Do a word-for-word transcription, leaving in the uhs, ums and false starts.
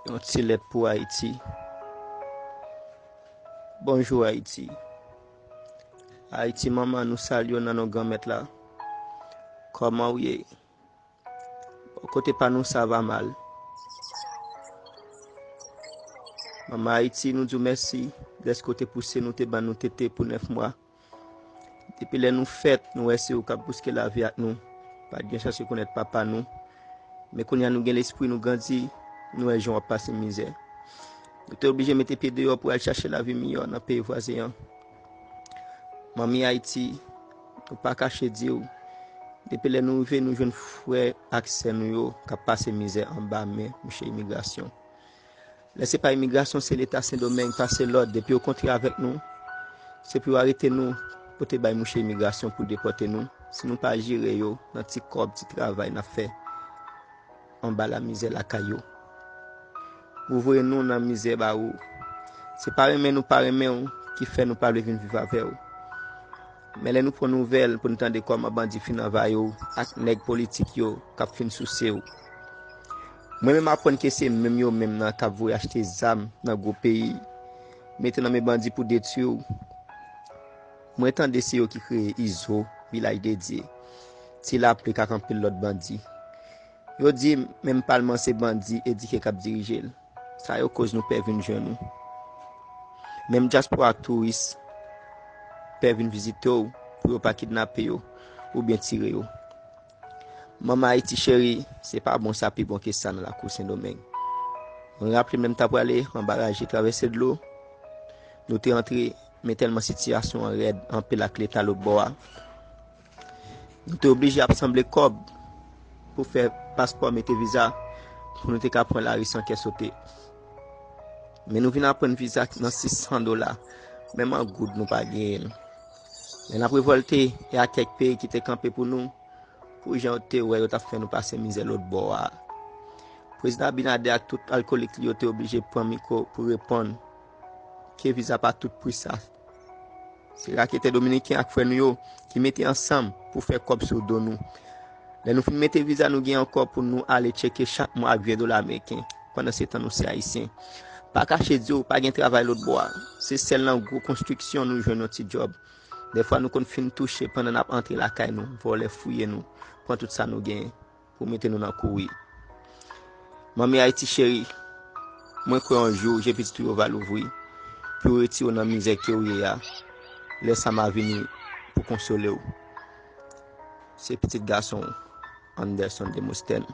Yon ti lèt pou Ayiti. Bonjou Ayiti. Ayiti manman, nou salye w nan non Granmèt la. Kòman w ye? Bò kote pa nou sa va mal. Manman Ayiti, nou di w mèsi dèske w te pouse nou, te ban nou tete pou nèf mwa. Depi lè nou fèt, nou wè se ou k ap bouske lavi ak nou. Pa t gen chans rekonèt papa nou. Men kounye a nou gen lespri, nou grandi, nou wè jan w ap pase mizè. Nou te oblije mete pye deyò pou al chache lavi miyò nan peyi vwazen an. Manmi Ayiti, nou pa kache di w, depi lè nou rive, nou jwenn frè ak sè nou yo k ap pase mizè anba men mouche imigrasyon. Lè se pa imigrasyon, se Leta Sendomeng pase lòd, depi yo kontre avèk nou, se pou yo arete nou, pote bay mouche imigrasyon pou depòte nou, si nou pa jere yo nan ti kòb, ti travay n ap fè anba lamizè lakay yo. Ou voye nou nan mizè ba ou. Se pa renmen nou pa renmen w ki fè nou pa vle vin viv avè w. Men lè nou pran nouvèl pou nou tande kòman bandi fin anvayi w ak nèg politik yo k ap fin souse w. Mwen menm aprann ke se menm yo menm nan k ap voye achte zam nan gwo peyi, mete nan men bandi pou detwi w. Mwen tande se yo ki kreye Izo, Vilaj de Dye, Ti Laplik ak anpil lòt bandi. Yo di m menm palman se bandi edike k ap dirije l. Sa yo koz nou pè vin jwenn ou. Menm dyaspora ak touris pè vin vizite w pou yo pa kidnape yo oubyen tire yo. Manman Ayiti cheri, se pa bon sa pi bon ke sa nan lakou Sendomeng. Mwen raple m lè m ta prale anba raje travèse dlo, nou te antre, men tèlman sitiyasyon an rèd anpil ak Leta lòt bò a, nou te oblije ap sanble kòb pou fè paspò, mete viza, pou nou te ka pran lari san kè sote. Men nou vin aprann viza nan sis san dola, menm an goud nou pa genyen l. Lè n ap revòlte, e a kèk peyi ki te kanpe pou nou, pou jan yo te wè yo t ap fè nou pase mizè lòt bò a. Prezidan Abinader ak tout alkolik li yo te oblije pran mikwo pou reponn ke viza pa tout pri sa. Se raketè dominiken ak frè nou yo ki mete ansanm pou fè kòb sou do nou. Lè nou fin mete viza, nou gen ankò pou nou ale tcheke chak mwa ak vye dola ameriken. Pandan se tan, nou se Ayisyen. Pa kache di w pa gen travay lòt bò a. Se sèl nan gwo konstriksyon nou jwenn yon ti djòb. Dèfwa nou konn fin touche pandan n ap antre lakay nou, vòlè fouye nou, pran tout sa nou genyen pou mete nou nan kouri. Manmi Ayiti cheri, mwen kwè yon jou je pitit ou yo va louvri pou yo retire w nan mizè ke w ye a. Lè sa m a vini pou konsole w. Se pitit gason w, Anderson Demosthène.